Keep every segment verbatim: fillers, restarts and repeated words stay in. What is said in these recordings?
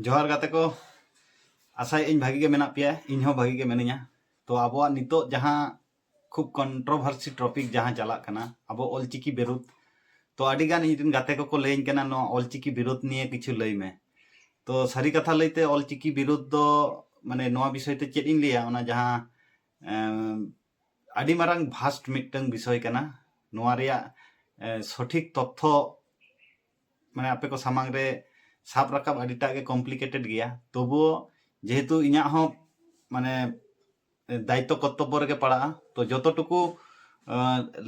ᱡᱚᱦᱟᱨ ᱜᱟᱛᱮ ᱠᱚ, ᱟᱥᱟᱭᱮᱫ ᱟᱹᱧ ᱵᱷᱟᱜᱤ ᱜᱮ ᱢᱮᱱᱟᱜ ᱯᱮᱭᱟ, ᱤᱧ ᱦᱚᱸ ᱵᱷᱟᱜᱤ ᱜᱮ ᱢᱤᱱᱟᱹᱧᱟ᱾ ᱛᱚ ᱟᱵᱚᱣᱟᱜ ᱱᱤᱛᱚᱜ ᱡᱟᱦᱟᱸ ᱠᱷᱩᱵ controversy topic ᱡᱟᱦᱟᱸ ᱪᱟᱞᱟᱜ ᱠᱟᱱᱟ ᱟᱵᱚ ᱚᱞᱪᱤᱠᱤ ᱵᱤᱨᱩᱫᱷ, ᱛᱚ ᱟᱹᱰᱤ ᱜᱟᱱ ᱤᱧ ᱨᱮᱱ ᱜᱟᱛᱮ ᱠᱚᱠᱚ ᱞᱟᱹᱭᱟᱹᱧ ᱠᱟᱱᱟ ᱱᱚᱣᱟ ᱚᱞᱪᱤᱠᱤ ᱵᱤᱨᱩᱫᱷ ᱱᱤᱭᱮ ᱠᱤᱪᱷᱩ ᱞᱟᱹᱭ ᱢᱮ᱾ ᱛᱚ ᱥᱟᱹᱨᱤ ᱠᱟᱛᱷᱟ ᱞᱟᱹᱭᱛᱮ ᱚᱞᱪᱤᱠᱤ ᱵᱤᱨᱩᱫᱷ ᱫᱚ ᱢᱟᱱᱮ ᱱᱚᱣᱟ ᱵᱤᱥᱚᱭ ᱛᱮ ᱪᱮᱫ ᱤᱧ ᱞᱟᱹᱭᱟ, ᱚᱱᱟ ᱡᱟᱦᱟᱸ ᱮᱢ, ᱟᱹᱰᱤ ᱢᱟᱨᱟᱝ vast ᱢᱤᱫᱴᱟᱝ ᱵᱤᱥᱚᱭ ᱠᱟᱱᱟ᱾ ᱱᱚᱣᱟ ᱨᱮᱭᱟᱜ ᱮ, ᱥᱚᱴᱷᱤᱠ ᱛᱚᱛᱛᱷᱚ ᱢᱟᱱᱮ ᱟᱯᱮ ᱠᱚ ᱥᱟᱢᱟᱝ ᱨᱮ ᱥᱟᱵ ᱨᱟᱠᱟᱵ ᱟᱹᱰᱤᱴᱟᱜ ᱜᱮ complicated ᱜᱮᱭᱟ᱾ ᱛᱚᱵᱩᱣᱳ ᱡᱮᱦᱮᱛᱩ ᱤᱧᱟᱹᱜ ᱦᱚᱸ ᱢᱟᱱᱮ ᱫᱟᱭᱤᱛᱛᱚ ᱠᱚᱨᱛᱚᱵᱵᱚ ᱨᱮᱜᱮ ᱯᱟᱲᱟᱜᱼᱟ, ᱛᱚ ᱡᱚᱛᱚ ᱴᱩᱠᱩ ᱮ,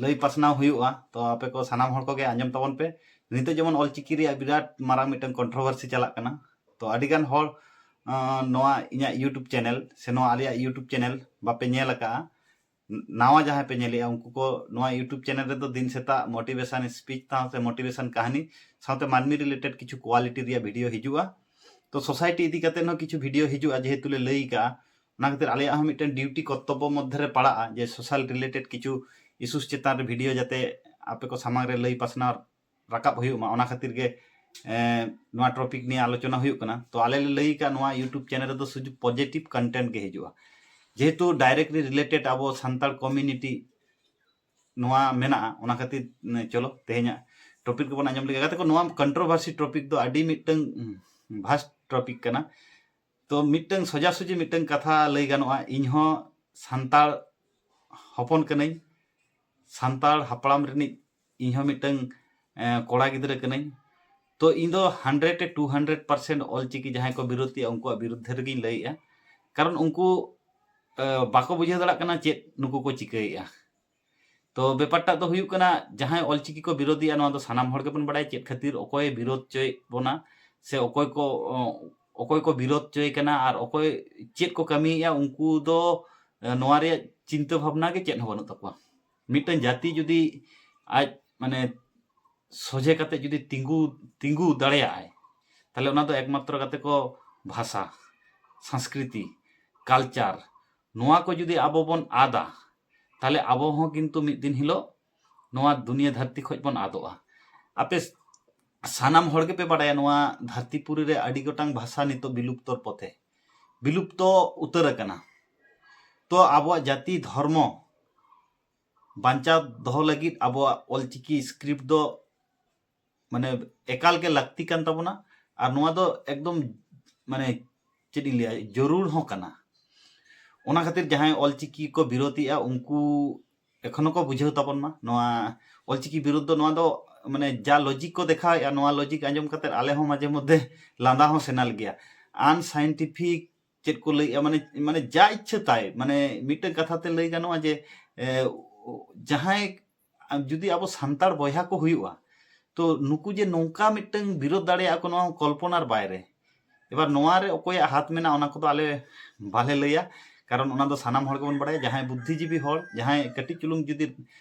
ᱞᱟᱹᱭ ᱯᱟᱥᱱᱟᱣ ᱦᱩᱭᱩᱜᱼᱟ᱾ ᱛᱚ ᱟᱯᱮ ᱠᱚ ᱥᱟᱱᱟᱢ ᱦᱚᱲ ᱠᱚᱜᱮ ᱟᱸᱡᱚᱢ ᱛᱟᱵᱚᱱ ᱯᱮ᱾ ᱱᱤᱛᱚᱜ ᱡᱮᱢᱚᱱ ᱚᱞᱪᱤᱠᱤ ᱨᱮᱭᱟᱜ ᱵᱤᱨᱟᱴ ᱢᱟᱨᱟᱝ ᱢᱤᱫᱴᱟᱝ controversy ᱪᱟᱞᱟᱜ ᱠᱟᱱᱟ, ᱛᱚ ᱟᱹᱰᱤ ᱜᱟᱱ ᱦᱚᱲ ᱮ, ᱱᱚᱣᱟ ᱤᱧᱟᱹᱜ YouTube channel ᱥᱮ ᱱᱚᱣᱟ ᱟᱞᱮᱭᱟᱜ YouTube channel ᱵᱟᱯᱮ ᱧᱮᱞ ᱟᱠᱟᱫᱼᱟ, ᱱᱟᱣᱟ ᱡᱟᱦᱟᱸᱭ ᱯᱮ ᱧᱮᱞᱮᱜᱼᱟ ᱩᱱᱠᱩ ᱠᱚ ᱱᱚᱣᱟ YouTube channel ᱨᱮᱫᱚ ᱫᱤᱱ ᱥᱮᱛᱟᱜ motivation speech ᱥᱟᱶᱛᱮ motivation ᱠᱟᱹᱦᱱᱤ ᱥᱟᱶᱛᱮ ᱢᱟᱹᱱᱢᱤ related ᱠᱤᱪᱷᱩ quality ᱨᱮᱭᱟᱜ video ᱦᱤᱡᱩᱜᱼᱟ᱾ ᱛᱚ society ᱤᱫᱤ ᱠᱟᱛᱮ ᱦᱚᱸ ᱠᱤᱪᱷᱩ video ᱦᱤᱡᱩᱜᱼᱟ, ᱡᱮᱦᱮᱛᱩ ᱞᱮ ᱞᱟᱹᱭ ᱠᱟᱜᱼᱟ᱾ ᱚᱱᱟ ᱠᱷᱟᱹᱛᱤᱨ ᱟᱞᱮᱭᱟᱜ ᱦᱚᱸ ᱢᱤᱫᱴᱮᱱ duty ᱠᱚᱨᱛᱚᱵᱵᱚ ᱢᱚᱫᱽᱫᱷᱮ ᱨᱮ ᱯᱟᱲᱟᱜᱼᱟ ᱡᱮ social related ᱠᱤᱪᱷᱩ issues ᱪᱮᱛᱟᱱ ᱨᱮ video ᱡᱟᱛᱮ ᱟᱯᱮ ᱠᱚ ᱥᱟᱢᱟᱝ ᱨᱮ ᱞᱟᱹᱭ ᱯᱟᱥᱱᱟᱣ ᱨᱟᱠᱟᱵ ᱦᱩᱭᱩᱜ ᱢᱟ, ᱚᱱᱟ ᱠᱷᱟᱹᱛᱤᱨ ᱜᱮ ᱮ, ᱱᱚᱣᱟ topic ᱱᱤᱭᱮ ᱟᱞᱳᱪᱚᱱᱟ ᱦᱩᱭᱩᱜ ᱠᱟᱱᱟ᱾ ᱛᱚ ᱟᱞᱮ ᱞᱮ ᱞᱟᱹᱭ ᱠᱟᱜᱼᱟ ᱱᱚᱣᱟ YouTube channel ᱨᱮᱫᱚ ᱥᱩᱫᱷᱩ positive content ᱜᱮ ᱦᱤᱡᱩᱜᱼᱟ᱾ ᱡᱮᱦᱮᱛᱩ directly related ᱟᱵᱚ ᱥᱟᱱᱛᱟᱲ community ᱱᱚᱣᱟ ᱢᱮᱱᱟᱜᱼᱟ, ᱚᱱᱟ ᱠᱷᱟᱹᱛᱤᱨ ᱪᱚᱞᱚ ᱛᱮᱦᱮᱧᱟᱜ topic ᱜᱮᱵᱚᱱ ᱟᱸᱡᱚᱢ ᱞᱮᱜᱮ᱾ ᱜᱟᱛᱮ ᱠᱚ, ᱱᱚᱣᱟ controversy topic ᱫᱚ ᱟᱹᱰᱤ ᱢᱤᱫᱴᱟᱝ vast topic ᱠᱟᱱᱟ᱾ ᱛᱚ ᱢᱤᱫᱴᱟᱝ ᱥᱚᱡᱟᱥᱚᱡᱤ ᱢᱤᱫᱴᱟᱝ ᱠᱟᱛᱷᱟ ᱞᱟᱹᱭ ᱜᱟᱱᱚᱜᱼᱟ, ᱤᱧ ᱦᱚᱸ ᱥᱟᱱᱛᱟᱲ ᱦᱚᱯᱚᱱ ᱠᱟᱹᱱᱟᱹᱧ, ᱥᱟᱱᱛᱟᱲ ᱦᱟᱯᱲᱟᱢ ᱨᱤᱱᱤᱡ ᱤᱧ ᱦᱚᱸ ᱢᱤᱫᱴᱟᱝ ᱮ, ᱠᱚᱲᱟ ᱜᱤᱫᱽᱨᱟᱹ ᱠᱟᱹᱱᱟᱹᱧ᱾ ᱛᱚ ᱤᱧ ᱫᱚ hundred ᱨᱮ two hundred percent ᱚᱞᱪᱤᱠᱤ ᱡᱟᱦᱟᱸᱭ ᱠᱚ ᱵᱤᱨᱳᱫᱷ ᱮᱫᱼᱟ ᱩᱱᱠᱩᱣᱟᱜ ᱵᱤᱨᱩᱫᱽᱫᱷᱮ ᱨᱮᱜᱮᱧ ᱞᱟᱹᱭᱮᱜᱼᱟ᱾ ᱠᱟᱨᱚᱱ ᱩᱱᱠᱩ ᱮ, ᱵᱟᱠᱚ ᱵᱩᱡᱷᱟᱹᱣ ᱫᱟᱲᱮᱭᱟᱜ ᱠᱟᱱᱟ ᱪᱮᱫ ᱱᱩᱠᱩ ᱠᱚ ᱪᱤᱠᱟᱹᱭᱮᱜᱼᱟ᱾ ᱛᱚ ᱵᱮᱯᱟᱨᱴᱟᱜ ᱫᱚ ᱦᱩᱭᱩᱜ ᱠᱟᱱᱟ, ᱡᱟᱦᱟᱸᱭ ᱚᱞᱪᱤᱠᱤ ᱠᱚ ᱵᱤᱨᱳᱫᱷ ᱮᱫᱼᱟ ᱱᱚᱣᱟ ᱫᱚ ᱥᱟᱱᱟᱢ ᱦᱚᱲ ᱜᱮᱵᱚᱱ ᱵᱟᱲᱟᱭᱟ ᱪᱮᱫ ᱠᱷᱟᱹᱛᱤᱨ ᱚᱠᱚᱭᱮ ᱵᱤᱨᱳᱫᱷ ᱦᱚᱪᱚᱭᱮᱫ ᱵᱚᱱᱟ ᱥᱮ ᱚᱠᱚᱭ ᱠᱚ ᱚ, ᱚᱠᱚᱭ ᱠᱚ ᱵᱤᱨᱳᱫᱷ ᱦᱚᱪᱚᱭᱮ ᱠᱟᱱᱟ ᱟᱨ ᱚᱠᱚᱭ ᱪᱮᱫ ᱠᱚ ᱠᱟᱹᱢᱤᱭᱮᱫᱼᱟ, ᱩᱱᱠᱩ ᱫᱚ ᱮ, ᱱᱚᱣᱟ ᱨᱮᱭᱟᱜ ᱪᱤᱱᱛᱟᱹ ᱵᱷᱟᱵᱽᱱᱟ ᱜᱮ ᱪᱮᱫ ᱦᱚᱸ ᱵᱟᱹᱱᱩᱜ ᱛᱟᱠᱚᱣᱟ᱾ ᱢᱤᱫᱴᱟᱝ ᱡᱟᱹᱛᱤ ᱡᱩᱫᱤ ᱟᱡ ᱢᱟᱱᱮ ᱥᱚᱡᱷᱮ ᱠᱟᱛᱮ ᱡᱩᱫᱤ ᱛᱤᱸᱜᱩ ᱛᱤᱸᱜᱩ ᱫᱟᱲᱮᱭᱟᱜᱼᱟᱭ, ᱛᱟᱦᱞᱮ ᱚᱱᱟ ᱫᱚ ᱮᱠᱢᱟᱛᱨᱚ ᱠᱟᱛᱮ ᱠᱚ ᱵᱷᱟᱥᱟ, ᱥᱚᱝᱥᱠᱨᱤᱛᱤ, culture, ᱱᱚᱣᱟ ᱠᱚ ᱡᱩᱫᱤ ᱟᱵᱚ ᱵᱚᱱ ᱟᱫᱟ, ᱛᱟᱦᱞᱮ ᱟᱵᱚ ᱦᱚᱸ ᱠᱤᱱᱛᱩ ᱢᱤᱫ ᱫᱤᱱ ᱦᱤᱞᱳᱜ ᱱᱚᱣᱟ ᱫᱩᱱᱤᱭᱟᱹ ᱫᱷᱟᱹᱨᱛᱤ ᱠᱷᱚᱡ ᱵᱚᱱ ᱟᱫᱚᱜᱼᱟ᱾ ᱟᱯᱮ ᱥᱟᱱᱟᱢ ᱦᱚᱲ ᱜᱮᱯᱮ ᱵᱟᱲᱟᱭᱟ, ᱱᱚᱣᱟ ᱫᱷᱟᱹᱨᱛᱤ ᱯᱩᱨᱤ ᱨᱮ ᱟᱹᱰᱤ ᱜᱚᱴᱟᱝ ᱵᱷᱟᱥᱟ ᱱᱤᱛᱚᱜ ᱵᱤᱞᱩᱯᱛᱚᱨ ᱯᱚᱛᱷᱮ, ᱵᱤᱞᱩᱯᱛᱚ ᱩᱛᱟᱹᱨ ᱟᱠᱟᱱᱟ᱾ ᱛᱚ ᱟᱵᱚᱣᱟᱜ ᱡᱟᱹᱛᱤ ᱫᱷᱚᱨᱢᱚ ᱵᱟᱧᱪᱟᱣ ᱫᱚᱦᱚ ᱞᱟᱹᱜᱤᱫ ᱟᱵᱚᱣᱟᱜ ᱚᱞᱪᱤᱠᱤ ᱥᱠᱨᱤᱯᱴ ᱫᱚ ᱢᱟᱱᱮ ᱮᱠᱟᱞ ᱜᱮ ᱞᱟᱹᱠᱛᱤ ᱠᱟᱱ ᱛᱟᱵᱚᱱᱟ᱾ ᱟᱨ ᱱᱚᱣᱟ ᱫᱚ ᱮᱠᱫᱚᱢ ᱢᱟᱱᱮ ᱪᱮᱫ ᱤᱧ ᱞᱟᱹᱭᱟ, ᱡᱚᱨᱩᱨ ᱦᱚᱸ ᱠᱟᱱᱟ᱾ ᱚᱱᱟ ᱠᱷᱟᱹᱛᱤᱨ ᱡᱟᱦᱟᱸᱭ ᱚᱞᱪᱤᱠᱤ ᱠᱚ ᱵᱤᱨᱳᱫᱷᱮᱜᱼᱟ, ᱩᱱᱠᱩ ᱮᱠᱷᱚᱱᱳ ᱠᱚ ᱵᱩᱡᱷᱟᱹᱣ ᱛᱟᱵᱚᱱ ᱢᱟ᱾ ᱱᱚᱣᱟ ᱚᱞᱪᱤᱠᱤ ᱵᱤᱨᱳᱫᱷ ᱫᱚ, ᱱᱚᱣᱟ ᱫᱚ ᱢᱟᱱᱮ ᱡᱟ ᱞᱚᱡᱤᱠ ᱠᱚ ᱫᱮᱠᱷᱟᱣᱮᱫᱼᱟ, ᱱᱚᱣᱟ ᱞᱚᱡᱤᱠ ᱟᱸᱡᱚᱢ ᱠᱟᱛᱮ ᱟᱞᱮ ᱦᱚᱸ ᱢᱟᱡᱷᱮ ᱢᱚᱫᱽᱫᱷᱮ ᱞᱟᱸᱫᱟ ᱦᱚᱸ ᱥᱟᱱᱟ ᱞᱮᱭᱟ᱾ ᱟᱱᱥᱟᱭᱮᱱᱴᱤᱯᱷᱤᱠ ᱪᱮᱫ ᱠᱚ ᱞᱟᱹᱭᱮᱫᱼᱟ, ᱢᱟᱱᱮ ᱢᱟᱱᱮ ᱡᱟ ᱤᱪᱪᱷᱟᱹ ᱛᱟᱭ, ᱢᱟᱱᱮ ᱢᱤᱫᱴᱟᱝ ᱠᱟᱛᱷᱟ ᱛᱮ ᱞᱟᱹᱭ ᱜᱟᱱᱚᱜᱼᱟ ᱡᱮ ᱮ, ᱡᱟᱦᱟᱸᱭ ᱡᱩᱫᱤ ᱟᱵᱚ ᱥᱟᱱᱛᱟᱲ ᱵᱚᱭᱦᱟ ᱠᱚ ᱦᱩᱭᱩᱜᱼᱟ, ᱛᱚ ᱱᱩᱠᱩ ᱡᱮ ᱱᱚᱝᱠᱟ ᱢᱤᱫᱴᱟᱝ ᱵᱤᱨᱳᱫᱷ ᱫᱟᱲᱮᱭᱟᱜᱼᱟ ᱠᱚ, ᱱᱚᱣᱟ ᱠᱚᱞᱯᱚᱱᱟᱨ ᱵᱟᱭᱨᱮ᱾ ᱮᱵᱟᱨ ᱱᱚᱣᱟ ᱨᱮ ᱚᱠᱚᱭᱟᱜ ᱦᱟᱛ ᱢᱮᱱᱟᱜᱼᱟ, ᱚᱱᱟ ᱠᱚᱫᱚ ᱟᱞᱮ ᱵᱟᱞᱮ ᱞᱟᱹᱭᱟ, ᱠᱟᱨᱚᱱ ᱚᱱᱟ ᱫᱚ ᱥᱟᱱᱟᱢ ᱦᱚᱲ ᱜᱮᱵᱚᱱ ᱵᱟᱲᱟᱭᱟ᱾ ᱡᱟᱦᱟᱸᱭ ᱵᱩᱫᱽᱫᱷᱤᱡᱤᱵᱤ ᱦᱚᱲ, ᱡᱟᱦᱟᱸᱭ ᱠᱟᱹᱴᱤᱡ ᱪᱩᱞᱩᱝ ᱡᱩᱫᱤ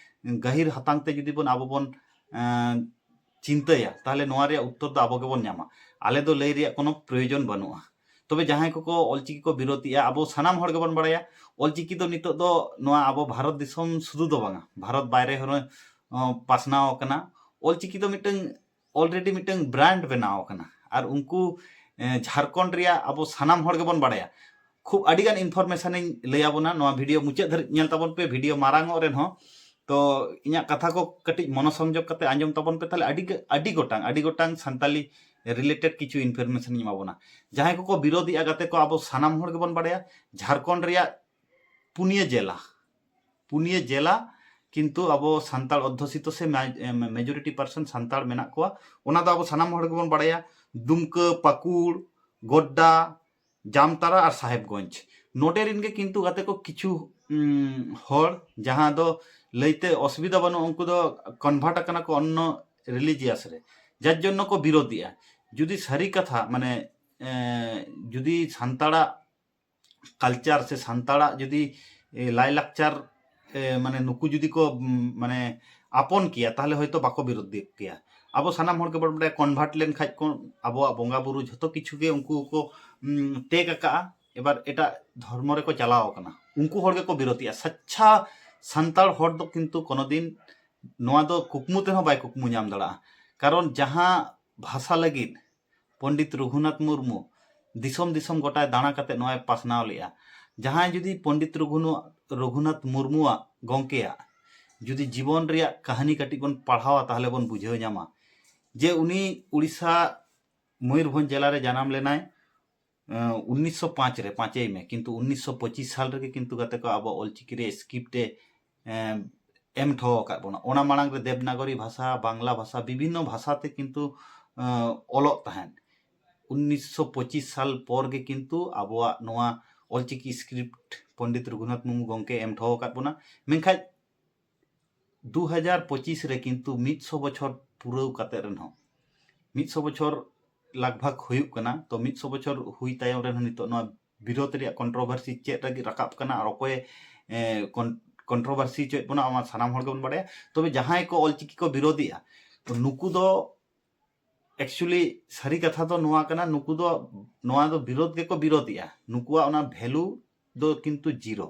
ᱜᱟᱹᱦᱤᱨ ᱦᱟᱛᱟᱝ ᱛᱮ ᱡᱩᱫᱤ ᱵᱚᱱ ᱟᱵᱚ ᱵᱚᱱ ᱮᱸ, ᱪᱤᱱᱛᱟᱹᱭᱟ, ᱛᱟᱦᱚᱞᱮ ᱱᱚᱣᱟ ᱨᱮᱭᱟᱜ ᱩᱛᱛᱚᱨ ᱫᱚ ᱟᱵᱚ ᱜᱮᱵᱚᱱ ᱧᱟᱢᱟ᱾ ᱟᱞᱮ ᱫᱚ ᱞᱟᱹᱭ ᱨᱮᱭᱟᱜ ᱠᱳᱱᱳ ᱯᱨᱚᱭᱳᱡᱚᱱ ᱵᱟᱹᱱᱩᱜᱼᱟ᱾ ᱛᱚᱵᱮ ᱡᱟᱦᱟᱸᱭ ᱠᱚᱠᱚ ᱚᱞᱪᱤᱠᱤ ᱠᱚ ᱵᱤᱨᱳᱫᱷᱮᱜᱼᱟ, ᱟᱵᱚ ᱥᱟᱱᱟᱢ ᱦᱚᱲ ᱜᱮᱵᱚᱱ ᱵᱟᱲᱟᱭᱟ, ᱚᱞᱪᱤᱠᱤ ᱫᱚ ᱱᱤᱛᱚᱜ ᱫᱚ ᱱᱚᱣᱟ ᱟᱵᱚ ᱵᱷᱟᱨᱚᱛ ᱫᱤᱥᱚᱢ ᱥᱩᱫᱷᱩ ᱫᱚ ᱵᱟᱝᱟ, ᱵᱷᱟᱨᱚᱛ ᱵᱟᱭᱨᱮ ᱦᱚᱸ ᱯᱟᱥᱱᱟᱣ ᱟᱠᱟᱱᱟ᱾ ᱚᱞᱪᱤᱠᱤ ᱫᱚ ᱢᱤᱫᱴᱟᱝ already ᱢᱤᱫᱴᱟᱝ ᱵᱨᱟᱱᱰ ᱵᱮᱱᱟᱣ ᱟᱠᱟᱱᱟ᱾ ᱟᱨ ᱩᱱᱠᱩ ᱮ, ᱡᱷᱟᱲᱠᱷᱚᱸᱰ ᱨᱮᱭᱟᱜ ᱟᱵᱚ ᱥᱟᱱᱟᱢ ᱦᱚᱲ ᱜᱮᱵᱚᱱ ᱵᱟᱲᱟᱭᱟ᱾ ᱠᱷᱩᱵ ᱟᱹᱰᱤᱜᱟᱱ ᱤᱱᱯᱷᱚᱨᱢᱮᱥᱚᱱ ᱤᱧ ᱞᱟᱹᱭ ᱟᱵᱚᱱᱟ᱾ ᱱᱚᱣᱟ ᱵᱷᱤᱰᱤᱭᱳ ᱢᱩᱪᱟᱹᱫ ᱫᱷᱟᱹᱨᱤᱡ ᱧᱮᱞ ᱛᱟᱵᱚᱱ ᱯᱮ, ᱵᱷᱤᱰᱤᱭᱳ ᱢᱟᱨᱟᱝ ᱚᱜ ᱨᱮᱦᱚᱸ᱾ ᱛᱚ ᱤᱧᱟᱹᱜ ᱠᱟᱛᱷᱟ ᱠᱚ ᱠᱟᱹᱴᱤᱡ ᱢᱚᱱᱚᱥᱚᱝᱡᱳᱜᱽ ᱠᱟᱛᱮ ᱟᱸᱡᱚᱢ ᱛᱟᱵᱚᱱ ᱯᱮ, ᱛᱟᱦᱞᱮ ᱟᱹᱰᱤ ᱜᱮ, ᱟᱹᱰᱤ ᱜᱚᱴᱟᱝ, ᱟᱹᱰᱤ ᱜᱚᱴᱟᱝ ᱥᱟᱱᱛᱟᱞᱤ ᱨᱤᱞᱮᱴᱮᱰ ᱠᱤᱪᱷᱩ ᱤᱱᱯᱷᱚᱨᱢᱮᱥᱚᱱ ᱤᱧ ᱮᱢᱟ ᱵᱚᱱᱟ᱾ ᱡᱟᱦᱟᱸᱭ ᱠᱚᱠᱚ ᱵᱤᱨᱳᱫᱷᱮᱜᱼᱟ, ᱜᱟᱛᱮ ᱠᱚ, ᱟᱵᱚ ᱥᱟᱱᱟᱢ ᱦᱚᱲ ᱜᱮᱵᱚᱱ ᱵᱟᱲᱟᱭᱟ, ᱡᱷᱟᱲᱠᱷᱚᱸᱰ ᱨᱮᱭᱟᱜ ᱯᱩᱱᱭᱟᱹ ᱡᱮᱞᱟ, ᱯᱩᱱᱭᱟᱹ ᱡᱮᱞᱟ ᱠᱤᱱᱛᱩ ᱟᱵᱚ ᱥᱟᱱᱛᱟᱲ ᱚᱫᱽᱫᱷᱚᱥᱤᱛᱚ ᱥᱮ ᱢᱮᱡᱚᱨᱤᱴᱤ ᱯᱟᱨᱥᱮᱱᱴ ᱥᱟᱱᱛᱟᱲ ᱢᱮᱱᱟᱜ ᱠᱚᱣᱟ᱾ ᱚᱱᱟ ᱫᱚ ᱟᱵᱚ ᱥᱟᱱᱟᱢ ᱦᱚᱲ ᱜᱮᱵᱚᱱ ᱵᱟᱲᱟᱭᱟ, ᱫᱩᱢᱠᱟᱹ, ᱯᱟᱹᱠᱩᱲ, ᱜᱳᱰᱰᱟ, ᱡᱟᱢᱛᱟᱲᱟ ᱟᱨ ᱥᱟᱦᱮᱵᱽᱜᱚᱸᱡᱽ᱾ ᱱᱚᱰᱮ ᱨᱮᱱ ᱜᱮ ᱠᱤᱱᱛᱩ ᱜᱟᱛᱮ ᱠᱚ ᱠᱤᱪᱷᱩ, ᱩᱢ, ᱦᱚᱲ, ᱡᱟᱦᱟᱸ ᱫᱚ ᱞᱟᱹᱭᱛᱮ ᱚᱥᱩᱵᱤᱫᱷᱟ ᱵᱟᱹᱱᱩᱜᱼᱟ, ᱩᱱᱠᱩ ᱫᱚ ᱠᱚᱱᱵᱷᱟᱨᱴ ᱟᱠᱟᱱᱟ ᱠᱚ ᱚᱱᱱᱚ ᱨᱤᱞᱤᱡᱤᱭᱟᱥ ᱨᱮ, ᱡᱟᱨ ᱡᱚᱱᱱᱚ ᱠᱚ ᱵᱤᱨᱳᱫᱷᱮᱜᱼᱟ᱾ ᱡᱩᱫᱤ ᱥᱟᱹᱨᱤ ᱠᱟᱛᱷᱟ, ᱢᱟᱱᱮ ᱮ, ᱡᱩᱫᱤ ᱥᱟᱱᱛᱟᱲᱟᱜ ᱠᱟᱞᱪᱟᱨ ᱥᱮ ᱥᱟᱱᱛᱟᱲᱟᱜ ᱡᱩᱫᱤ ᱮ, ᱞᱟᱭᱞᱟᱠᱪᱟᱨ ᱮ, ᱢᱟᱱᱮ ᱱᱩᱠᱩ ᱡᱩᱫᱤ ᱠᱚ ᱩᱢ, ᱢᱟᱱᱮ ᱟᱯᱚᱱ ᱠᱮᱭᱟ, ᱛᱟᱦᱞᱮ ᱦᱚᱭᱛᱳ ᱵᱟᱠᱚ ᱵᱤᱨᱳᱫᱷ ᱠᱮᱭᱟ᱾ ᱟᱵᱚ ᱥᱟᱱᱟᱢ ᱦᱚᱲ ᱜᱮᱵᱚᱱ ᱵᱟᱰᱟᱭᱟ, ᱠᱚᱱᱵᱷᱟᱨᱴ ᱞᱮᱱᱠᱷᱟᱡ ᱠᱚ ᱟᱵᱚᱣᱟᱜ ᱵᱚᱸᱜᱟ ᱵᱩᱨᱩ ᱡᱷᱚᱛᱚ ᱠᱤᱪᱷᱩ ᱜᱮ ᱩᱱᱠᱩ ᱠᱚ ᱩᱢ, ᱴᱮᱠ ᱟᱠᱟᱜᱼᱟ, ᱮᱵᱟᱨ ᱮᱴᱟᱜ ᱫᱷᱚᱨᱢᱚ ᱨᱮᱠᱚ ᱪᱟᱞᱟᱣ ᱟᱠᱟᱱᱟ, ᱩᱱᱠᱩ ᱦᱚᱲ ᱜᱮᱠᱚ ᱵᱤᱨᱳᱫᱷᱮᱜᱼᱟ᱾ ᱥᱟᱪᱪᱷᱟ ᱥᱟᱱᱛᱟᱲ ᱦᱚᱲ ᱫᱚ ᱠᱤᱱᱛᱩ ᱠᱳᱱᱳ ᱫᱤᱱ ᱱᱚᱣᱟ ᱫᱚ ᱠᱩᱠᱢᱩ ᱛᱮᱦᱚᱸ ᱵᱟᱭ ᱠᱩᱠᱢᱩ ᱧᱟᱢ ᱫᱟᱲᱮᱭᱟᱜᱼᱟ᱾ ᱠᱟᱨᱚᱱ ᱡᱟᱦᱟᱸ ᱵᱷᱟᱥᱟ ᱞᱟᱹᱜᱤᱫ ᱯᱚᱱᱰᱤᱛ ᱨᱚᱜᱷᱩᱱᱟᱛᱷ ᱢᱩᱨᱢᱩ ᱫᱤᱥᱚᱢ ᱫᱤᱥᱚᱢ ᱜᱚᱴᱟᱭ ᱫᱟᱬᱟ ᱠᱟᱛᱮ ᱱᱚᱣᱟᱭ ᱯᱟᱥᱱᱟᱣ ᱞᱮᱜᱼᱟ, ᱡᱟᱦᱟᱸᱭ ᱡᱩᱫᱤ ᱯᱚᱱᱰᱤᱛ ᱨᱚᱜᱷᱩᱱᱩ- ᱨᱚᱜᱷᱩᱱᱟᱛᱷ ᱢᱩᱨᱢᱩᱣᱟᱜ ᱜᱚᱢᱠᱮᱭᱟᱜ ᱡᱩᱫᱤ ᱡᱤᱵᱚᱱ ᱨᱮᱭᱟᱜ ᱠᱟᱹᱦᱱᱤ ᱠᱟᱹᱴᱤᱡ ᱵᱚᱱ ᱯᱟᱲᱦᱟᱣᱟ, ᱛᱟᱦᱚᱞᱮ ᱵᱚᱱ ᱵᱩᱡᱷᱟᱹᱣ ᱧᱟᱢᱟ ᱡᱮ ᱩᱱᱤ ᱩᱲᱤᱥᱥᱟ ᱢᱚᱭᱩᱨᱵᱷᱚᱸᱡᱽ ᱡᱮᱞᱟ ᱨᱮ ᱡᱟᱱᱟᱢ ᱞᱮᱱᱟᱭ ᱩᱱᱤᱥᱥᱚ ᱯᱟᱸᱪ ᱨᱮ, ᱯᱟᱸᱪᱮᱭ ᱢᱮ, ᱠᱤᱱᱛᱩ ᱩᱱᱤᱥᱥᱚ ᱯᱚᱸᱪᱤᱥ ᱥᱟᱞ ᱨᱮᱜᱮ ᱠᱤᱱᱛᱩ ᱜᱟᱛᱮ ᱠᱚ ᱟᱵᱚ ᱚᱞᱪᱤᱠᱤ ᱨᱮ ᱥᱠᱨᱤᱯᱴ ᱮ ᱮᱢ ᱴᱷᱚ ᱟᱠᱟᱫ ᱵᱚᱱᱟ᱾ ᱚᱱᱟ ᱢᱟᱲᱟᱝ ᱨᱮ ᱫᱮᱵᱽᱱᱟᱜᱚᱨᱤ ᱵᱷᱟᱥᱟ, ᱵᱟᱝᱞᱟ ᱵᱷᱟᱥᱟ, ᱵᱤᱵᱷᱤᱱᱱᱚ ᱵᱷᱟᱥᱟ ᱛᱮ ᱠᱤᱱᱛᱩ ᱚᱞᱚᱜ ᱛᱟᱦᱮᱸᱫ᱾ ᱩᱱᱤᱥᱥᱚ ᱯᱚᱸᱪᱤᱥ ᱥᱟᱞ ᱯᱚᱨ ᱜᱮ ᱠᱤᱱᱛᱩ ᱟᱵᱚᱣᱟᱜ ᱱᱚᱣᱟ ᱚᱞᱪᱤᱠᱤ ᱥᱠᱨᱤᱯᱴ ᱯᱚᱱᱰᱤᱛ ᱨᱚᱜᱷᱩᱱᱟᱛᱷ ᱢᱩᱨᱢᱩ ᱜᱚᱢᱠᱮ ᱮᱢ ᱴᱷᱚ ᱟᱠᱟᱫ ᱵᱚᱱᱟ᱾ ᱢᱮᱱᱠᱷᱟᱱ ᱫᱩ ᱦᱟᱡᱟᱨ ᱯᱚᱸᱪᱤᱥ ᱨᱮ ᱠᱤᱱᱛᱩ ᱢᱤᱫ ᱥᱚ ᱵᱚᱪᱷᱚᱨ ᱯᱩᱨᱟᱹᱣ ᱠᱟᱛᱮ ᱨᱮᱦᱚᱸ, ᱢᱤᱫ ᱥᱚ ᱵᱚᱪᱷᱚᱨ ᱞᱟᱜᱽ ᱵᱷᱟᱜᱽ ᱦᱩᱭᱩᱜ ᱠᱟᱱᱟ᱾ ᱛᱚ ᱢᱤᱫ ᱥᱚ ᱵᱚᱪᱷᱚᱨ ᱦᱩᱭ ᱛᱟᱭᱚᱢ ᱨᱮᱦᱚᱸ ᱱᱤᱛᱚᱜ ᱱᱚᱣᱟ ᱵᱤᱨᱳᱫᱷ ᱨᱮᱭᱟᱜ ᱠᱚᱱᱴᱨᱳᱵᱷᱟᱨᱥᱤ ᱪᱮᱫ ᱞᱟᱹᱜᱤᱫ ᱨᱟᱠᱟᱵ ᱠᱟᱱᱟ ᱟᱨ ᱚᱠᱚᱭ ᱠᱚᱱᱴᱨᱳᱵᱷᱟᱨᱥᱤ ᱦᱚᱪᱚᱭᱮᱫ ᱵᱚᱱᱟ, ᱚᱱᱟ ᱥᱟᱱᱟᱢ ᱦᱚᱲ ᱜᱮᱵᱚᱱ ᱵᱟᱲᱟᱭᱟ᱾ ᱛᱚᱵᱮ ᱡᱟᱦᱟᱸᱭ ᱠᱚ ᱚᱞᱪᱤᱠᱤ ᱠᱚ ᱵᱤᱨᱳᱫᱷᱮᱜᱼᱟ, ᱛᱚ ᱱᱩᱠᱩ ᱫᱚ ᱮᱠᱪᱩᱭᱮᱞᱤ ᱥᱟᱹᱨᱤ ᱠᱟᱛᱷᱟ ᱫᱚ ᱱᱚᱣᱟ ᱠᱟᱱᱟ, ᱱᱩᱠᱩ ᱫᱚ ᱱᱚᱣᱟ ᱫᱚ ᱵᱤᱨᱳᱫᱷ ᱜᱮᱠᱚ ᱵᱤᱨᱳᱫᱷᱮᱜᱼᱟ᱾ ᱱᱩᱠᱩᱣᱟᱜ ᱚᱱᱟ ᱵᱷᱮᱞᱩ ᱫᱚ ᱠᱤᱱᱛᱩ ᱡᱤᱨᱳ᱾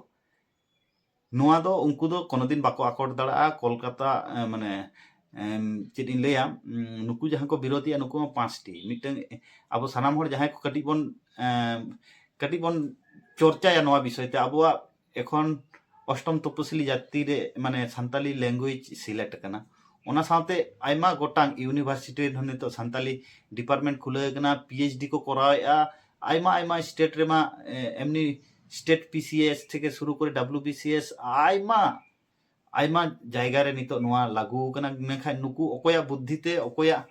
ᱱᱚᱣᱟ ᱫᱚ ᱩᱱᱠᱩ ᱫᱚ ᱠᱳᱱᱳ ᱫᱤᱱ ᱵᱟᱠᱚ ᱟᱠᱚᱴ ᱫᱟᱲᱮᱭᱟᱜᱼᱟ᱾ ᱠᱳᱞᱠᱟᱛᱟ ᱮ, ᱢᱟᱱᱮ ᱮᱢ, ᱪᱮᱫ ᱤᱧ ᱞᱟᱹᱭᱟ, ᱩᱢ, ᱱᱩᱠᱩ ᱡᱟᱦᱟᱸ ᱠᱚ ᱵᱤᱨᱳᱫᱷᱮᱜᱼᱟ, ᱱᱩᱠᱩ ᱢᱟ ᱯᱟᱸᱪᱴᱤ᱾ ᱢᱤᱫᱴᱟᱝ ᱮ, ᱟᱵᱚ ᱥᱟᱱᱟᱢ ᱦᱚᱲ ᱡᱟᱦᱟᱸᱭ ᱠᱚ ᱠᱟᱹᱴᱤᱡ ᱵᱚᱱ ᱮᱢ, ᱠᱟᱹᱴᱤᱡ ᱵᱚᱱ ᱪᱚᱨᱪᱟᱭᱟ ᱱᱚᱣᱟ ᱵᱤᱥᱚᱭ ᱛᱮ, ᱟᱵᱚᱣᱟᱜ ᱮᱠᱷᱚᱱ ᱚᱥᱴᱚᱢ ᱛᱚᱯᱚᱥᱤᱞᱤ ᱡᱟᱹᱛᱤ ᱨᱮ ᱢᱟᱱᱮ ᱥᱟᱱᱛᱟᱞᱤ ᱞᱮᱝᱜᱩᱭᱮᱡᱽ ᱥᱤᱞᱮᱠᱴ ᱟᱠᱟᱱᱟ᱾ ᱚᱱᱟ ᱥᱟᱶᱛᱮ ᱟᱭᱢᱟ ᱜᱚᱴᱟᱝ ᱤᱭᱩᱱᱤᱵᱷᱟᱨᱥᱤᱴᱤ ᱨᱮᱦᱚᱸ ᱱᱤᱛᱚᱜ ᱥᱟᱱᱛᱟᱞᱤ ᱰᱤᱯᱟᱨᱴᱢᱮᱱᱴ ᱠᱷᱩᱞᱟᱹᱣ ᱟᱠᱟᱱᱟ, ᱯᱤ ᱮᱭᱤᱪ ᱰᱤ ᱠᱚ ᱠᱚᱨᱟᱣᱮᱫᱼᱟ᱾ ᱟᱭᱢᱟ ᱟᱭᱢᱟ ᱥᱴᱮᱴ ᱨᱮᱢᱟ ᱮ, ᱮᱢᱱᱤ ᱥᱴᱮᱴ ᱯᱤ ᱥᱤ ᱮᱥ ᱛᱷᱮᱠᱮ ᱥᱩᱨᱩ ᱠᱚᱨᱮ ᱰᱟᱵᱞᱤᱭᱩ ᱵᱤ ᱥᱤ ᱮᱥ, ᱟᱭᱢᱟ ᱟᱭᱢᱟ ᱡᱟᱭᱜᱟ ᱨᱮ ᱱᱤᱛᱚᱜ ᱱᱚᱣᱟ ᱞᱟᱹᱜᱩ ᱟᱠᱟᱱᱟ᱾ ᱢᱮᱱᱠᱷᱟᱱ ᱱᱩᱠᱩ ᱚᱠᱚᱭᱟᱜ ᱵᱩᱫᱽᱫᱷᱤ ᱛᱮ, ᱚᱠᱚᱭᱟᱜ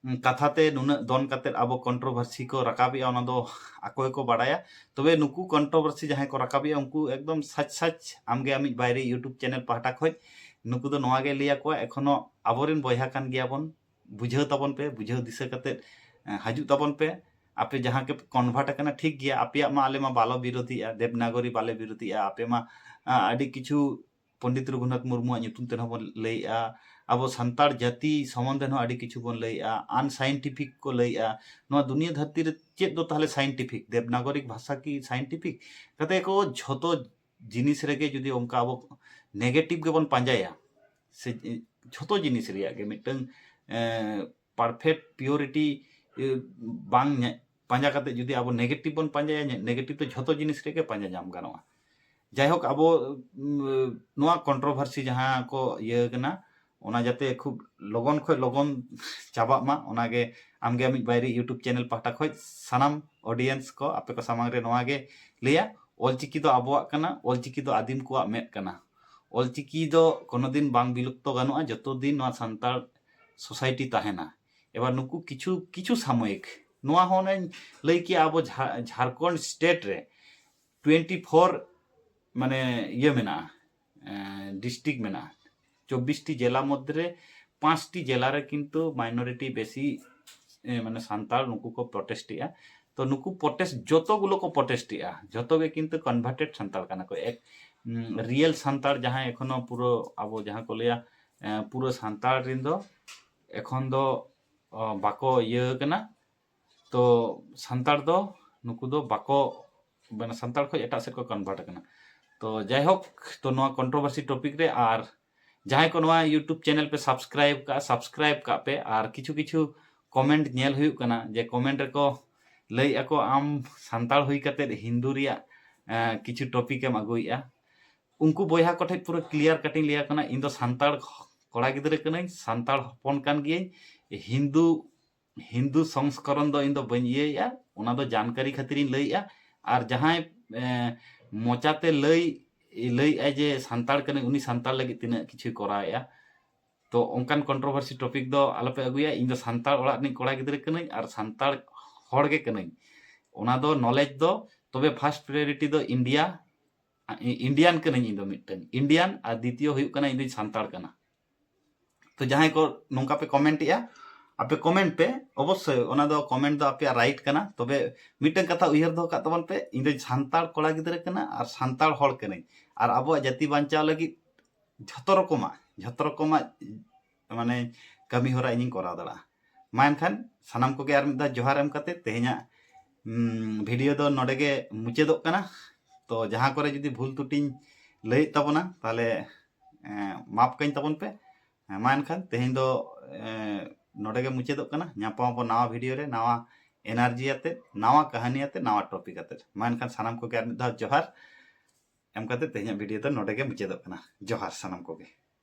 ᱩᱸ, ᱠᱟᱛᱷᱟ ᱛᱮ ᱱᱩᱱᱟᱹᱜ ᱫᱚᱱ ᱠᱟᱛᱮᱫ ᱟᱵᱚ ᱠᱚᱱᱴᱨᱳᱵᱷᱟᱨᱥᱤ ᱠᱚ ᱨᱟᱠᱟᱵᱮᱜᱼᱟ, ᱚᱱᱟ ᱫᱚ ᱟᱠᱚ ᱜᱮᱠᱚ ᱵᱟᱲᱟᱭᱟ᱾ ᱛᱚᱵᱮ ᱱᱩᱠᱩ ᱠᱚᱱᱴᱨᱳᱵᱷᱟᱨᱥᱤ ᱡᱟᱦᱟᱸᱭ ᱠᱚ ᱨᱟᱠᱟᱵᱮᱜᱼᱟ, ᱩᱱᱠᱩ ᱮᱠᱫᱚᱢ ᱥᱟᱪ ᱥᱟᱪ ᱟᱢᱜᱮ ᱟᱢᱤᱡ ᱵᱟᱭᱨᱤ ᱭᱩᱴᱩᱵᱽ ᱪᱮᱱᱮᱞ ᱯᱟᱦᱴᱟ ᱠᱷᱚᱱ ᱱᱩᱠᱩ ᱫᱚ ᱱᱚᱣᱟ ᱜᱮ ᱞᱟᱹᱭ ᱟᱠᱚᱣᱟ, ᱮᱠᱷᱚᱱᱳ ᱟᱵᱚᱨᱮᱱ ᱵᱚᱭᱦᱟ ᱠᱟᱱ ᱜᱮᱭᱟᱵᱚᱱ, ᱵᱩᱡᱷᱟᱹᱣ ᱛᱟᱵᱚᱱ ᱯᱮ, ᱵᱩᱡᱷᱟᱹᱣ ᱫᱤᱥᱟᱹ ᱠᱟᱛᱮᱫ ᱮ, ᱦᱤᱡᱩᱜ ᱛᱟᱵᱚᱱ ᱯᱮ᱾ ᱟᱯᱮ ᱡᱟᱦᱟᱸ ᱯᱮ ᱠᱚᱱᱵᱷᱟᱨᱴ ᱟᱠᱟᱱᱟ, ᱴᱷᱤᱠ ᱜᱮᱭᱟ, ᱟᱯᱮᱭᱟᱜ ᱢᱟ ᱟᱞᱮ ᱢᱟ ᱵᱟᱞᱮ ᱵᱤᱨᱳᱫᱷᱤᱜᱼᱟ, ᱫᱮᱵᱽᱱᱟᱜᱚᱨᱤ ᱵᱟᱞᱮ ᱵᱤᱨᱳᱫᱷᱤᱜᱼᱟ, ᱟᱯᱮ ᱢᱟ ᱟ, ᱟᱹᱰᱤ ᱠᱤᱪᱷᱩ ᱯᱚᱱᱰᱤᱛ ᱨᱚᱜᱷᱩᱱᱟᱛᱷ ᱢᱩᱨᱢᱩᱣᱟᱜ ᱧᱩᱛᱩᱢ ᱛᱮᱦᱚᱸ ᱵᱚᱱ ᱞᱟᱹᱭᱮᱜᱼᱟ, ᱟᱵᱚ ᱥᱟᱱᱛᱟᱲ ᱡᱟᱹᱛᱤ ᱥᱚᱢᱚᱱᱫᱷᱮ ᱦᱚᱸ ᱟᱹᱰᱤ ᱠᱤᱪᱷᱩ ᱵᱚᱱ ᱞᱟᱹᱭᱮᱜᱼᱟ, ᱟᱱᱥᱟᱭᱮᱱᱴᱤᱯᱷᱤᱠ ᱠᱚ ᱞᱟᱹᱭᱮᱜᱼᱟ᱾ ᱱᱚᱣᱟ ᱫᱩᱱᱤᱭᱟᱹ ᱫᱷᱟᱹᱨᱛᱤ ᱨᱮ ᱪᱮᱫ ᱫᱚ ᱛᱟᱦᱚᱞᱮ ᱥᱟᱭᱮᱱᱴᱤᱯᱷᱤᱠ? ᱫᱮᱵᱽᱱᱟᱜᱚᱨᱤᱠ ᱵᱷᱟᱥᱟ ᱠᱤ ᱥᱟᱭᱮᱱᱴᱤᱯᱷᱤᱠ? ᱠᱟᱛᱮ ᱠᱚ ᱡᱷᱚᱛᱚ ᱡᱤᱱᱤᱥ ᱨᱮᱜᱮ ᱡᱩᱫᱤ ᱚᱱᱠᱟ ᱟᱵᱚ ᱱᱮᱜᱮᱴᱤᱵᱷ ᱜᱮᱵᱚᱱ ᱯᱟᱸᱡᱟᱭᱟ, ᱥᱮ ᱡᱷᱚᱛᱚ ᱡᱤᱱᱤᱥ ᱨᱮᱭᱟᱜ ᱜᱮ ᱢᱤᱫᱴᱟᱝ ᱯᱟᱨᱯᱷᱮᱠᱴ ᱯᱤᱭᱳᱨᱤᱴᱤ ᱵᱟᱝ ᱧᱟ- ᱯᱟᱸᱡᱟ ᱠᱟᱛᱮ ᱡᱩᱫᱤ ᱟᱵᱚ ᱱᱮᱜᱮᱴᱤᱵᱷ ᱵᱚᱱ ᱯᱟᱸᱡᱟᱭᱟ, ᱱᱮᱜᱮᱴᱤᱵᱷ ᱫᱚ ᱡᱷᱚᱛᱚ ᱡᱤᱱᱤᱥ ᱨᱮᱜᱮ ᱯᱟᱸᱡᱟ ᱧᱟᱢ ᱜᱟᱱᱚᱜᱼᱟ᱾ ᱡᱟᱭᱦᱳᱠ, ᱟᱵᱚ ᱩᱢ, ᱱᱚᱣᱟ ᱠᱚᱱᱴᱨᱳᱵᱷᱟᱨᱥᱤ ᱡᱟᱦᱟᱸ ᱠᱚ ᱤᱭᱟᱹ ᱠᱟᱱᱟ, ᱚᱱᱟ ᱡᱟᱛᱮ ᱠᱷᱩᱵ ᱞᱚᱜᱚᱱ ᱠᱷᱚᱱ ᱞᱚᱜᱚᱱ ᱪᱟᱵᱟᱜ ᱢᱟ, ᱚᱱᱟᱜᱮ ᱟᱢᱜᱮ ᱟᱢᱤᱡ ᱵᱟᱭᱨᱤ YouTube ᱪᱮᱱᱮᱞ ᱯᱟᱦᱴᱟ ᱠᱷᱚᱱ ᱥᱟᱱᱟᱢ ᱚᱰᱤᱭᱮᱱᱥ ᱠᱚ, ᱟᱯᱮ ᱠᱚ ᱥᱟᱢᱟᱝ ᱨᱮ ᱱᱚᱣᱟ ᱜᱮ ᱞᱟᱹᱭᱟ, ᱚᱞᱪᱤᱠᱤ ᱫᱚ ᱟᱵᱚᱣᱟᱜ ᱠᱟᱱᱟ, ᱚᱞᱪᱤᱠᱤ ᱫᱚ ᱟᱹᱫᱤᱢ ᱠᱚᱣᱟᱜ ᱢᱮᱫ ᱠᱟᱱᱟ᱾ ᱚᱞᱪᱤᱠᱤ ᱫᱚ ᱠᱳᱱᱳ ᱫᱤᱱ ᱵᱟᱝ ᱵᱤᱞᱩᱯᱛᱚ ᱜᱟᱱᱚᱜᱼᱟ, ᱡᱚᱛᱚ ᱫᱤᱱ ᱱᱚᱣᱟ ᱥᱟᱱᱛᱟᱲ ᱥᱳᱥᱟᱭᱴᱤ ᱛᱟᱦᱮᱱᱟ᱾ ᱮᱵᱟᱨ ᱱᱩᱠᱩ ᱠᱤᱪᱷᱩ ᱠᱤᱪᱷᱩ ᱥᱟᱢᱚᱭᱤᱠ, ᱱᱚᱣᱟ ᱦᱚᱸ ᱚᱱᱮᱧ ᱞᱟᱹᱭ ᱠᱮᱜᱼᱟ, ᱟᱵᱚ ᱡᱷᱟ- ᱡᱷᱟᱲᱠᱷᱚᱸᱰ ᱥᱴᱮᱴ ᱨᱮ ᱴᱩᱭᱮᱱᱴᱤ ᱯᱷᱳᱨ ᱢᱟᱱᱮ ᱤᱭᱟᱹ ᱢᱮᱱᱟᱜᱼᱟ, ᱰᱤᱥᱴᱨᱤᱠᱴ ᱢᱮᱱᱟᱜᱼᱟ᱾ ᱪᱚᱵᱵᱤᱥ ᱴᱤ ᱡᱮᱞᱟ ᱢᱚᱫᱽᱫᱷᱮ ᱨᱮ ᱯᱟᱸᱪᱴᱤ ᱡᱮᱞᱟ ᱨᱮ ᱠᱤᱱᱛᱩ ᱢᱟᱭᱱᱚᱨᱤᱴᱤ ᱵᱮᱥᱤ, ᱮ, ᱢᱟᱱᱮ ᱥᱟᱱᱛᱟᱲ ᱱᱩᱠᱩ ᱠᱚ ᱯᱨᱚᱴᱮᱥᱴ ᱮᱜᱼᱟ᱾ ᱛᱚ ᱱᱩᱠᱩ ᱯᱨᱚᱴᱮᱥᱴ, ᱡᱚᱛᱚ ᱜᱩᱞᱳ ᱠᱚ ᱯᱨᱚᱴᱮᱥᱴ ᱮᱜᱼᱟ, ᱡᱚᱛᱚ ᱜᱮ ᱠᱤᱱᱛᱩ ᱠᱚᱱᱵᱷᱟᱨᱴᱮᱰ ᱥᱟᱱᱛᱟᱲ ᱠᱟᱱᱟ ᱠᱚ᱾ ᱮᱠ, ᱩᱢ, ᱨᱤᱭᱮᱞ ᱥᱟᱱᱛᱟᱲ ᱡᱟᱦᱟᱸᱭ ᱮᱠᱷᱚᱱᱳ ᱯᱩᱨᱟᱹ ᱟᱵᱚ ᱡᱟᱦᱟᱸ ᱠᱚ ᱞᱟᱹᱭᱟ, ᱮ, ᱯᱩᱨᱟᱹ ᱥᱟᱱᱛᱟᱲ ᱨᱮᱱ ᱫᱚ ᱮᱠᱷᱚᱱ ᱫᱚ, ᱚ, ᱵᱟᱠᱚ ᱤᱭᱟᱹ ᱠᱟᱱᱟ᱾ ᱛᱚ ᱥᱟᱱᱛᱟᱲ ᱫᱚ ᱱᱩᱠᱩ ᱫᱚ ᱵᱟᱠᱚ, ᱢᱟᱱᱮ ᱥᱟᱱᱛᱟᱲ ᱠᱷᱚᱱ ᱮᱴᱟᱜ ᱥᱮᱫ ᱠᱚ ᱠᱚᱱᱵᱷᱟᱨᱴ ᱟᱠᱟᱱᱟ᱾ ᱛᱚ ᱡᱟᱭᱦᱳᱠ, ᱛᱚ ᱱᱚᱣᱟ ᱠᱚᱱᱴᱨᱳᱵᱷᱟᱨᱥᱤ ᱴᱚᱯᱤᱠ ᱨᱮ, ᱟᱨ ᱡᱟᱦᱟᱸᱭ ᱠᱚ ᱱᱚᱣᱟ YouTube ᱪᱮᱱᱮᱞ ᱯᱮ ᱥᱟᱵᱥᱠᱨᱟᱭᱤᱵ ᱠᱟᱜᱼᱟ, ᱥᱟᱵᱥᱠᱨᱟᱭᱤᱵ ᱠᱟᱜ ᱯᱮ᱾ ᱟᱨ ᱠᱤᱪᱷᱩ ᱠᱤᱪᱷᱩ ᱠᱚᱢᱮᱱᱴ ᱧᱮᱞ ᱦᱩᱭᱩᱜ ᱠᱟᱱᱟ ᱡᱮ ᱠᱚᱢᱮᱱᱴ ᱨᱮᱠᱚ ᱞᱟᱹᱭᱮᱫᱼᱟ ᱠᱚ, "ᱟᱢ ᱥᱟᱱᱛᱟᱲ ᱦᱩᱭ ᱠᱟᱛᱮᱫ ᱦᱤᱱᱫᱩ ᱨᱮᱭᱟᱜ, ᱮᱸ, ᱠᱤᱪᱷᱩ ᱴᱚᱯᱤᱠ ᱮᱢ ᱟᱹᱜᱩᱭᱮᱫᱼᱟ?" ᱩᱱᱠᱩ ᱵᱚᱭᱦᱟ ᱠᱚᱴᱷᱮᱱ ᱯᱩᱨᱟᱹ ᱠᱞᱤᱭᱟᱨ ᱠᱟᱴ ᱤᱧ ᱞᱟᱹᱭᱟ ᱠᱟᱱᱟ, ᱤᱧ ᱫᱚ ᱥᱟᱱᱛᱟᱲ ᱠᱚᱲᱟ ᱜᱤᱫᱽᱨᱟᱹ ᱠᱟᱹᱱᱟᱹᱧ, ᱥᱟᱱᱛᱟᱲ ᱦᱚᱯᱚᱱ ᱠᱟᱱ ᱜᱤᱭᱟᱹᱧ᱾ ᱦᱤᱱᱫᱩ, ᱦᱤᱱᱫᱩ ᱥᱚᱝᱥᱠᱚᱨᱚᱱ ᱫᱚ ᱤᱧ ᱫᱚ ᱵᱟᱹᱧ ᱤᱭᱟᱹᱭᱮᱫᱼᱟ, ᱚᱱᱟ ᱫᱚ ᱡᱟᱱᱠᱟᱨᱤ ᱠᱷᱟᱹᱛᱤᱨ ᱤᱧ ᱞᱟᱹᱭᱮᱫᱼᱟ᱾ ᱟᱨ ᱡᱟᱦᱟᱸᱭ, ᱮᱸ, ᱢᱚᱪᱟᱛᱮ ᱞᱟᱹᱭ, ᱞᱟᱹᱭᱮᱫᱼᱟᱭ ᱡᱮ ᱥᱟᱱᱛᱟᱲ ᱠᱟᱹᱱᱟᱹᱧ, ᱩᱱᱤ ᱥᱟᱱᱛᱟᱲ ᱞᱟᱹᱜᱤᱫ ᱛᱤᱱᱟᱹᱜ ᱠᱤᱪᱷᱩᱭ ᱠᱚᱨᱟᱣᱮᱫᱼᱟ᱾ ᱛᱚ ᱚᱱᱠᱟᱱ ᱠᱚᱱᱴᱨᱳᱵᱷᱟᱨᱥᱤ ᱴᱚᱯᱤᱠ ᱫᱚ ᱟᱞᱚᱯᱮ ᱟᱹᱜᱩᱭᱟ᱾ ᱤᱧ ᱫᱚ ᱥᱟᱱᱛᱟᱲ ᱚᱲᱟᱜ ᱨᱤᱱᱤᱡ ᱠᱚᱲᱟ ᱜᱤᱫᱽᱨᱟᱹ ᱠᱟᱹᱱᱟᱹᱧ ᱟᱨ ᱥᱟᱱᱛᱟᱲ ᱦᱚᱲ ᱜᱮ ᱠᱟᱹᱱᱟᱹᱧ᱾ ᱚᱱᱟ ᱫᱚ ᱱᱚᱞᱮᱡᱽ ᱫᱚ, ᱛᱚᱵᱮ ᱯᱷᱟᱥᱴ ᱯᱨᱟᱭᱳᱨᱤᱴᱤ ᱫᱚ ᱤᱱᱰᱤᱭᱟ, ᱤᱱᱰᱤᱭᱟᱱ ᱠᱟᱹᱱᱟᱹᱧ ᱤᱧ ᱫᱚ ᱢᱤᱫᱴᱟᱝ ᱤᱱᱰᱤᱭᱟᱱ, ᱟᱨ ᱫᱤᱛᱤᱭᱚ ᱦᱩᱭᱩᱜ ᱠᱟᱱᱟ ᱤᱧ ᱫᱚᱧ ᱥᱟᱱᱛᱟᱲ ᱠᱟᱱᱟ᱾ ᱛᱚ ᱡᱟᱦᱟᱸᱭ ᱠᱚ ᱱᱚᱝᱠᱟ ᱯᱮ ᱠᱚᱢᱮᱱᱴ ᱮᱜᱼᱟ, ᱟᱯᱮ ᱠᱚᱢᱮᱱᱴ ᱯᱮ, ᱚᱵᱚᱥᱥᱳᱭ ᱚᱱᱟ ᱫᱚ ᱠᱚᱢᱮᱱᱴ ᱫᱚ ᱟᱯᱮᱭᱟᱜ ᱨᱟᱭᱤᱴ ᱠᱟᱱᱟ᱾ ᱛᱚᱵᱮ ᱢᱤᱫᱴᱟᱝ ᱠᱟᱛᱷᱟ ᱩᱭᱦᱟᱹᱨ ᱫᱚᱦᱚ ᱠᱟᱜ ᱛᱟᱵᱚᱱ ᱯᱮ, ᱤᱧ ᱫᱚᱧ ᱥᱟᱱᱛᱟᱲ ᱠᱚᱲᱟ ᱜᱤᱫᱽᱨᱟᱹ ᱠᱟᱱᱟ ᱟᱨ ᱥᱟᱱᱛᱟᱲ ᱦᱚᱲ ᱠᱟᱹᱱᱟᱹᱧ, ᱟᱨ ᱟᱵᱚᱣᱟᱜ ᱡᱟᱹᱛᱤ ᱵᱟᱧᱪᱟᱣ ᱞᱟᱹᱜᱤᱫ ᱡᱷᱚᱛᱚ ᱨᱚᱠᱚᱢᱟᱜ, ᱡᱷᱚᱛᱚ ᱨᱚᱠᱚᱢᱟᱜ ᱢᱟᱱᱮ ᱠᱟᱹᱢᱤ ᱦᱚᱨᱟ ᱤᱧᱤᱧ ᱠᱚᱨᱟᱣ ᱫᱟᱲᱮᱭᱟᱜᱼᱟ᱾ ᱢᱟ ᱮᱱᱠᱷᱟᱱ ᱥᱟᱱᱟᱢ ᱠᱚᱜᱮ ᱟᱨ ᱢᱤᱫ ᱫᱷᱟᱣ ᱡᱚᱦᱟᱨ ᱮᱢ ᱠᱟᱛᱮ ᱛᱮᱦᱮᱧᱟᱜ, ᱩᱢ, ᱵᱷᱤᱰᱤᱭᱳ ᱫᱚ ᱱᱚᱰᱮ ᱜᱮ ᱢᱩᱪᱟᱹᱫᱚᱜ ᱠᱟᱱᱟ᱾ ᱛᱚ ᱡᱟᱦᱟᱸ ᱠᱚᱨᱮ ᱡᱩᱫᱤ ᱵᱷᱩᱞ ᱛᱩᱴᱤᱧ ᱞᱟᱹᱭᱮᱫ ᱛᱟᱵᱚᱱᱟ, ᱛᱟᱦᱚᱞᱮ, ᱮᱸ, ᱢᱟᱯ ᱠᱟᱹᱧ ᱛᱟᱵᱚᱱ ᱯᱮ᱾ ᱦᱮᱸ, ᱢᱟ ᱮᱱᱠᱷᱟᱱ ᱛᱮᱦᱮᱧ ᱫᱚ ᱮᱸ, ᱱᱚᱰᱮ ᱜᱮ ᱢᱩᱪᱟᱹᱫᱚᱜ ᱠᱟᱱᱟ᱾ ᱧᱟᱯᱟᱢ ᱟᱵᱚ ᱱᱟᱣᱟ ᱵᱷᱤᱰᱤᱭᱳ ᱨᱮ, ᱱᱟᱣᱟ ᱮᱱᱟᱨᱡᱤ ᱟᱛᱮ, ᱱᱟᱣᱟ ᱠᱟᱹᱦᱱᱤ ᱟᱛᱮ, ᱱᱟᱣᱟ ᱴᱚᱯᱤᱠ ᱟᱛᱮ᱾ ᱢᱟ ᱮᱱᱠᱷᱟᱱ ᱥᱟᱱᱟᱢ ᱠᱚᱜᱮ ᱟᱨ ᱢᱤᱫ ᱫᱷᱟᱣ ᱡᱚᱦᱟᱨ ᱮᱢ ᱠᱟᱛᱮ ᱛᱮᱦᱮᱧᱟᱜ ᱵᱷᱤᱰᱤᱭᱳ ᱫᱚ ᱱᱚᱰᱮ ᱜᱮ ᱢᱩᱪᱟᱹᱫᱚᱜ ᱠᱟᱱᱟ᱾ ᱡᱚᱦᱟᱨ ᱥᱟᱱᱟᱢ ᱠᱚᱜᱮ᱾